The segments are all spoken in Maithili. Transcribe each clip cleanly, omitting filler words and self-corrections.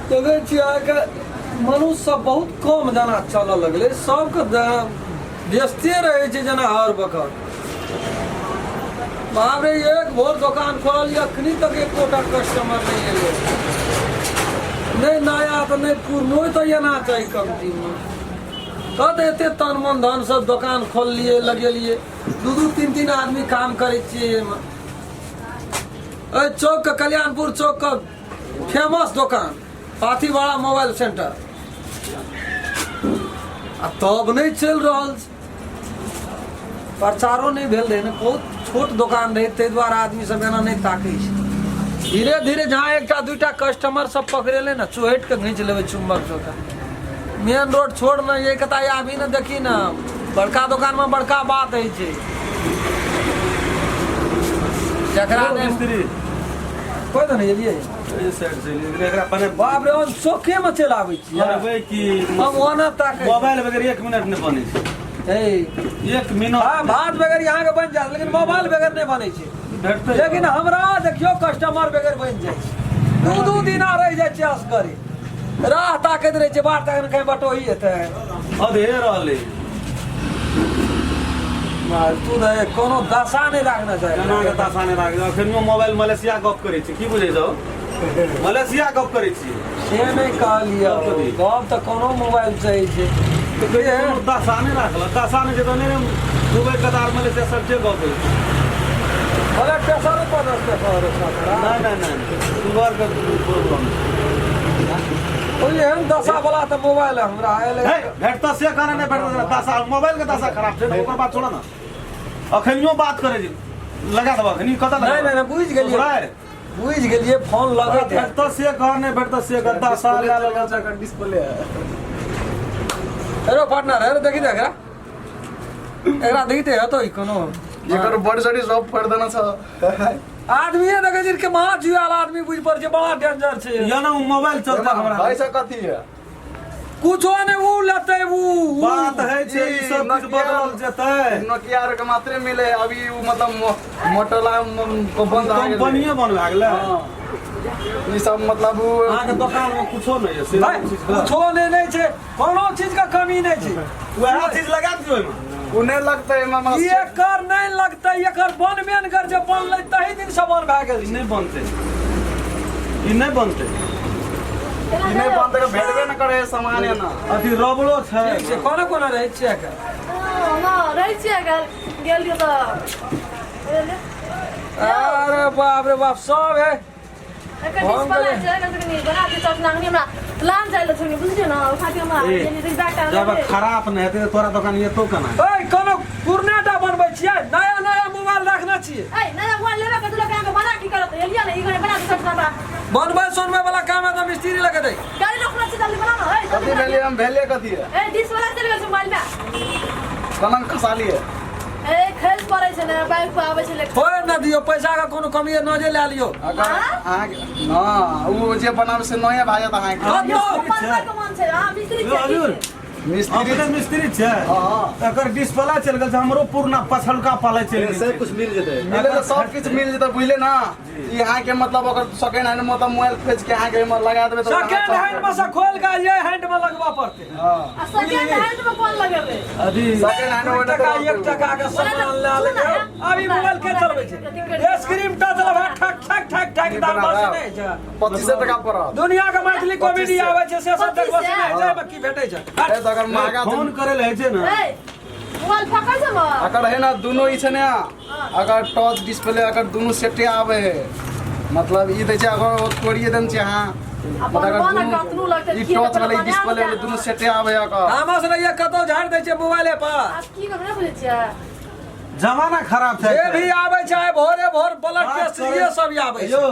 देखै छियै अहाँके मनुष्य सब बहुत कम जेना चलऽ लगलै सबके व्यस्ते रहै छै जेना हर बखत। बाप रे, एक भोर दोकान खोलल अखनी तक एकोटा कस्टमर नहि एलै, नहि नया तऽ नहि पुरनो तऽ एना चाही कमतीमे। तब तऽ एते तन मन धन सब दोकान खोललियै लगेलियै, दू दू तीन तीन आदमी काम करै छियै एहिमे। एहि चौक के, कल्याणपुर चौक के फेमस दोकान पाथीवाड़ा मोबाइल सेंटर, आ तब नहि चलि रहल छै। प्रचारो नहि भेल रहै ने, बहुत छोट दोकान रहै, ताहि दुआरे आदमी सब एना नहि ताकै छै। धीरे धीरे जहाँ एकटा दूटा कस्टमर सब पकड़ेलै ने, चोहटि के घींच लेबै चुम्बक जकाँ। मेन रोड छोड़ ने, ये कता आबी ने, देखी ने, बड़का दोकान में बड़का बात होइ छै। जकरा नहि मिस्त्री कोइ तऽ नहि एलियै। एहि साइड से एलियै, एकरा बने। बाप रे, हम चौके में चलि आबै छियै। करबै कि हम ओना ताकै मोबाइल बगैर एक मिनट नहि बनै छै। हे। एक मिनट। हाँ, भात बगैर यहाँ के बनि जायत, लेकिन मोबाइल बगैर नहि बनै छै। भेटतै। लेकिन हमरा देखियौ, कस्टमर बगैर बनि जाइ छै। दू दू दिना रहि जाइ छै असगरे, राह ताकैत रहै छै, बाट ताकैत, कहीं बटोही हेतै। अधे रहलै। तू तऽ कोनो दशा नहि राखना चाही। केना के दशा नहि राखै? अखनियो मोबाइल मलेशिया गप करै छै। की बुझै छौ, मलेशिया गप करै छी? से नहि कहलियौ, गप तऽ कोनो मोबाइल से होइ छै। तऽ कहै छै कोनो दशा नहि राखल। दशा नहि छै तऽ नहि दुबई, कतार, मलेशिया सब जे गप होइ छै। ब्लड प्रेशरो पर प्रेशर। नहि नहि नहि, सुगर के प्रॉब्लम। ओहि एहन दशा वाला तऽ मोबाइल हमरा आयल। हे, भेटतऽ से कहने, नहि भेटतऽ। दशा मोबाइल के दशा खराब छै ने, ओकर बात छोड़ ने। अखनियो बात करै छी, लगा देबऽ अखनी कतऽ? नहि नहि नहि, बुझि गेलियै। ससुरारि। बुझि गेलियै, फोन लगैत है। भेटतऽ से कह, नहि भेटतऽ से कह। दशा लए लेलक। डिस्प्ले है। अरे पार्टनर, अरे देखी तऽ एकरा, एकरा देखी तऽ हेतौ ई कोनो। एकर बॉडी सॉडी सब फोड़ देना छ। आदमीए देखै छै कि महा जुआल आदमी बुझि पड़ै छै, बड़ा डेंजर छै। या ना, मोबाइल चलता हमरा। भाई से कथी है? कुछो नहि, उ लेतै उ उ। बात है छै, ई सब किछु बदलल जेतै। नोकिया आर के मात्रे मिले है अभी। उ मतलब मोटोला को बंद आ गेलै। कंपनीए बंद भए गेलै। हाँ। ई सब मतलब उ अहाँके दोकान मे कुछो नहि यऽ से भाइ, चीज के। कुछो नहि, नहि छै, कोनो चीज के कमी नहि छै। वएह चीज लगा दियौ ओहिमे। उ नहि लगतै एहिमे ई एकर नहि लगतै, एकर बनबे ने कर, जे बनलै तही दिन से बन भए गेल ई छै। नहि बनतै, ई नहि बनतै। ई नहि बनतै तऽ भेटबे नहि करे सामान एना। अथी रबड़ो छै। ठीक छै, कोना कोना रहै छियै एकर? हँ, रहै छियै। गेल गेल रहियै तऽ अरे बाप रे बाप, सब है। एकर हम डिस्प्ले करै- छै, एकर कनि बना दियौ चटना। कनि हमरा लान जाइ लए छौ, बुझलियै ने? ओहि खातिर हमरा ए, गेलियै तऽ बैग टांगल जब रहै। खराब नहि हेतै तऽ तोरा दोकान एतौ केना? ओए, कोनो पुरनेटा बनबै छियै, नया नया मोबाइल रखने छियै। ऐ, नया मोबाइल लेबे के लोक अहाँके बना की करत? एलियै ने, ई घड़ी बना दियौ चटना हमरा। बनबै सुनबै वाला काम है तऽ मिस्त्री लगे दै। गाड़ी रोकना छै, जल्दी बना ने। ऐ, जल्दी कथी बना भेलै? दियौ। हम भेलै कथी है? ए, डिस्प्ले चलि गेल छै मोबाइल मे। कलंक खसा लिए। ए, खेल पड़ै छै ने, बाइक पर आबै छलै। छोड़ि न दियौ, पैसा के कोनो कमी है, नजे लए लियौ। अगर अहाँके न उ जे बनाबै से नये भए जायत अहाँके। कतौ? बनबै के मन छै। अहाँ मिस्त्री छियै की हजूर। छियै? मिस्त्री। अपने मिस्त्री छै? हँ। एकर डिस्प्ले चलि गेल छै, हमरो पुरना पछलका पालै चलि गेल सब छै। कुछ मिल जेतै। मिले तऽ सब किछु मिल जेतै, बुझले ना? ई अहाँके मतलब ओकर सेकेंड हैंड मतलब मोबाइल खोजि के अहाँके एहिमे लगा देबै तऽ सेकेंड हैंड में से खोल के ये हैंड में लगबा पड़ते। हँ। आ सेकेंड हैंड में कोन लगेबै? अथी सेकेंड हैंड दू टका एक टका के सामान लए ले। अभी मोबाइल के चलबै छै? स्क्रीन टच लगा, ठक ठक ठक ठक, दाम बस नहि छै। 25 टका पड़त। दुनिया के मैथिली कॉमेडी आबै छै, से सब देखबो से नहि छै। एहिमे की भेटै छै? ए तऽ अगर महगा छै। फोन करै लए होइ छै ने। ए, मोबाइल फेकै छै बा। अगर है ना दुनो ई छै ने, अगर टच डिस्प्ले अगर दुनू सेटे आबै है, मतलब ई दै छै, अगर ओ तोड़िए देने छै अहाँ मतलब अगर बनबो ने दुनू कतनो लगतै, ई की टच तऽ वाला ई बना डिस्प्ले वाला देतै। दुनू सेटे आबै है अकर। तामस रहिए, कतौ झाड़ि दै छै मोबाइले पर। आब की करबै, नहि बुझै छियै? जमाना खराब छै। जे भी आबै छै भोरे भोर ब्लड बात टेस्ट करै- ये सब आबै छै। यौ।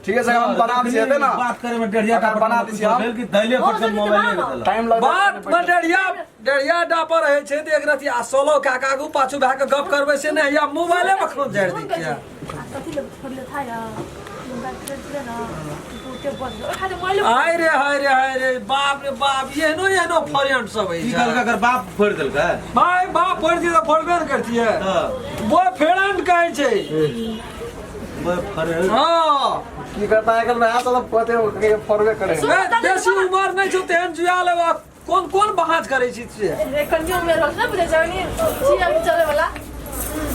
ठीक है, हम बना दै छियै, हेतै ना? बात करे में डेढ़िया अगर का बना दै छियै हम। भेल कि दैले पर से मोबाइल ले देलक। टाइम लगतै। बात में डेढ़िया डेढ़िया डापर रहै छै तऽ एक रति आ सोलो कए कऽ आगू पाछू भए कऽ गप करबै से नहि, या मोबाइले मे फोन झाड़ि दै छियै। आ कथी लए फोड़ले था या मोबाइल फोड़ले ना, बहुते बज ओहि खातिर मोबाइल। हाय रे हाय रे हाय रे, बाप रे बाप, एहनो एहनो फ्रेंड सब होइ की छै। कहलकै? अगर बाप फोड़ि देलकै? भाय, बाप फोड़ि दियै तऽ फोड़बे ने करतियै। हँ। वो फ्रेंड कहै छै। हाँ की करता है आइकाल्हि वएह सब पते के फरबे करे सुन। ए, बेसी उमर नहि छौ तेहन जुआ लेबा कोन कोन बहाज करै छी से कनियो उमेर होल ने बुझै छै छी अभी चले वाला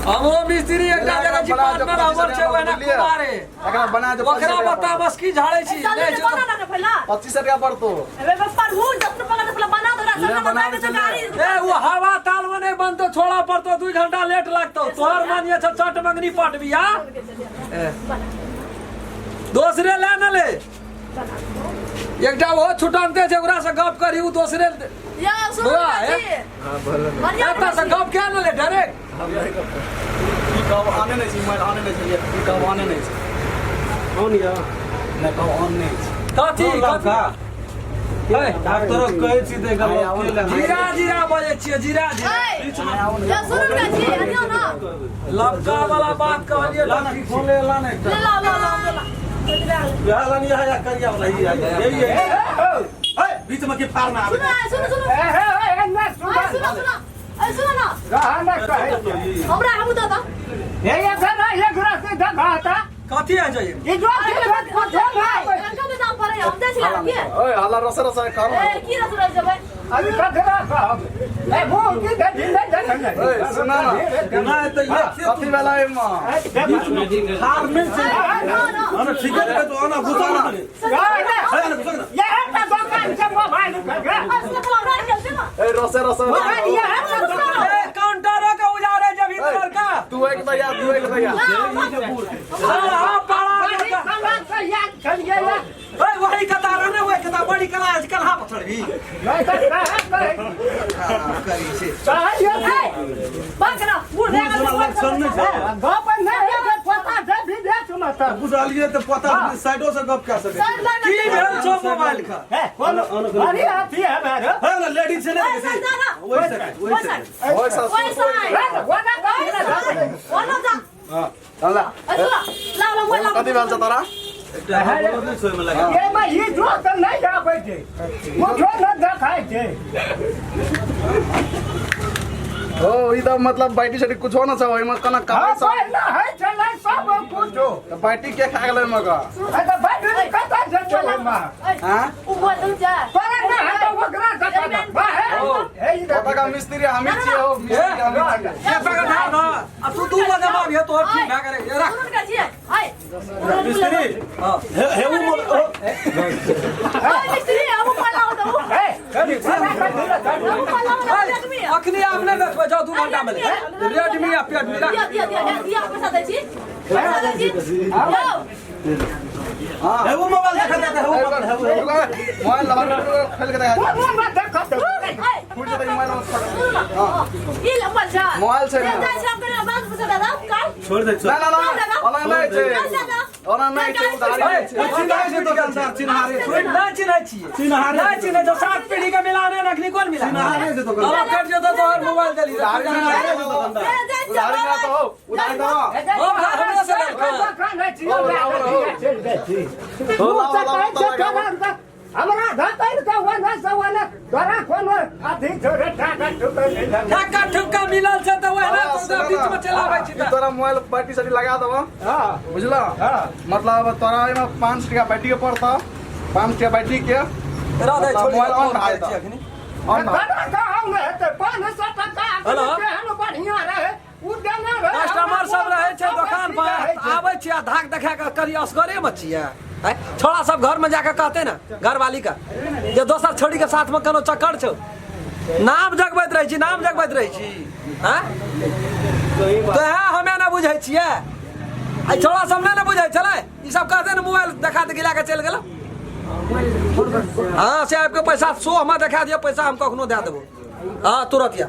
हमरो मिस्त्री एकटा जगह छी बना जो पार्टनर हमर छै ओहिना बुझलियै? कुमारे एकरा बना जो ओकरा बता बस की झाड़ै छी चल नहि ले छौ बना ना पहला 25 रुपया पड़तो अबे बस पर हूं जब तक पकड़ पहला बना दो ले, रास्ता बना बना दे, दे चल ले। गाड़ी ए वो हवा ताल में नहीं बनतो छोड़ा पड़तो 2 घंटा लेट लागतो तोहर मानिए छ चट मंगनी पटबी आ ए, दोसरे ले न ले एकटा ओहो छुटनते छै ओकरा से गप करी उ दोसरे या सुन बौआ, जी बढ़िया एतऽ से गप किया न ले डायरेक्ट की कहब आने नहि छै मोबाइल आने नहि छै की कहब आने नहि छै कौन या नहि कहब ऑन नहि छै कथी लड़का कथी डॉक्टर कहै छी तऽ एकर के ले जीरा जीरा बजै छियै जीरा जीरा या सुन ना जी अनियो ना लबका वाला बात कहलियै ला ना फोन ले ला ना एकटा ले ला ला ला ला वएह ला नहीं आया करिया वाला ही आया यही यही ए बीच में के फाड़ ना आवे सुनो सुनो सुनो सुनो सुनो ए सुनो ना हमरा हमू दो कथी आ जाइए लड़का में दाम पड़े हम जाइ छी के ओए हल्ला रस रस कर ए की रस रस जबै ओए सुना ना ना तऽ ये कथी भेला एहिमे फाड़ नहीं छै ना ना ना ठीक है तो आना घुसा ना है ना घुसा ना ए रसे रसे ए काउंटर के उजाड़े जब इधर लड़का तू एक दैया तू एक दैया हाँ हाँ पाड़ा लड़का ए वही कतार ने वही कतार बड़ी कला आजकल हाँ पथर भी करी छै लक्षण नहि छै बुझलियै तऽ पता साइडो से गप कए सकै की भेल छौ मोबाइल का है ना लेडीज छै ने वही से वही से ओए ससुर हल्ला कथी भेल छौ तोरा एकटा नहि छै ओहिमे लगा ओ ई तऽ मतलब बैटी सेटी कुछो न छ ओहिमे कना कमाइ सब तऽ बैटी के खा गेलै ओहिमे का हाँ ओतऽ का मिस्त्री हमी छियै हो मिस्त्री हमी छियै ये पकड़ ना ना आ तू दू बजे आबिहे तोहर ठीक भए गेलै ये रख मिस्त्री हाँ हे हे उ मोल अखनी आब नहि देखबै जाओ 2 घंटा में रेडमी आ पेडमी रख हे उ मोबाइल देखा देखा हे उ मोबाइल हे उ मोबाइल लगा खोल के देखा फूट जेतै मोबाइल मोबाइल छै ना। छोड़ दे ना ना ना ओना नहि छै ओना नहि छै उधारी नहि छै चिन्हारे छै दोकानदार चिन्हारे छै नहि चिन्है छियै चिन्हारे नहि चिन्है छौ 7 पीढ़ी के मिलाने रखनी कोन मिला चिन्हारे छै दोकानदार तब कट जेतौ तोहर मोबाइल देली उधारी नहि चिन्हारे छै दोकानदार उधारी नहि तऽ हो उधारी दो हम हमरा से लड़का हो लाओ लाओ तऽ लगाबो। हमरा धतैर के ओने से ओने तोरा कोनो अथी छोड़े टाका ठुका नहीं लगे। ठक्का ठुक्का मिलल छै तऽ वएह हाँ, तो सुन बीच ना। में चलाबै छी ई तऽ तोरा मोबाइल बैटरी सटी लगा देबो हाँ बुझल हाँ। मतलब तोरा एहिमे 5 टका बैटरी के पड़तौ 5 टका बैटरी के रह दे मतलब छोड़ी मोबाइल ऑन फोन भए करै छी जेतौ अखनी ऑन भए तोरा कहौ ने हेतै 500 टका हेलो। केहन बढ़िया रहे उ देने रहे कस्टमर सब रहै छै दोकान पर आबै छियै आ धाक देखा कऽ करी असगरे मे छियै आँय छोड़ा सब घर में जाके कहते ना घरवाली का जे दोसर छोड़ी के साथ में कोनो चक्कर छौ नाम जगबैत रहै छी नाम जगबैत रहै छी आँय तो है हमे ना बुझै छियै आ छोड़ा सब नहि ने बुझै छलै ई सब कहते ने मोबाइल देखा दे गिला के चलि गेल हाँ से आबि के पैसा सो हमरा देखा दिअ पैसा हम कखनो दए देबो हाँ तुरंत या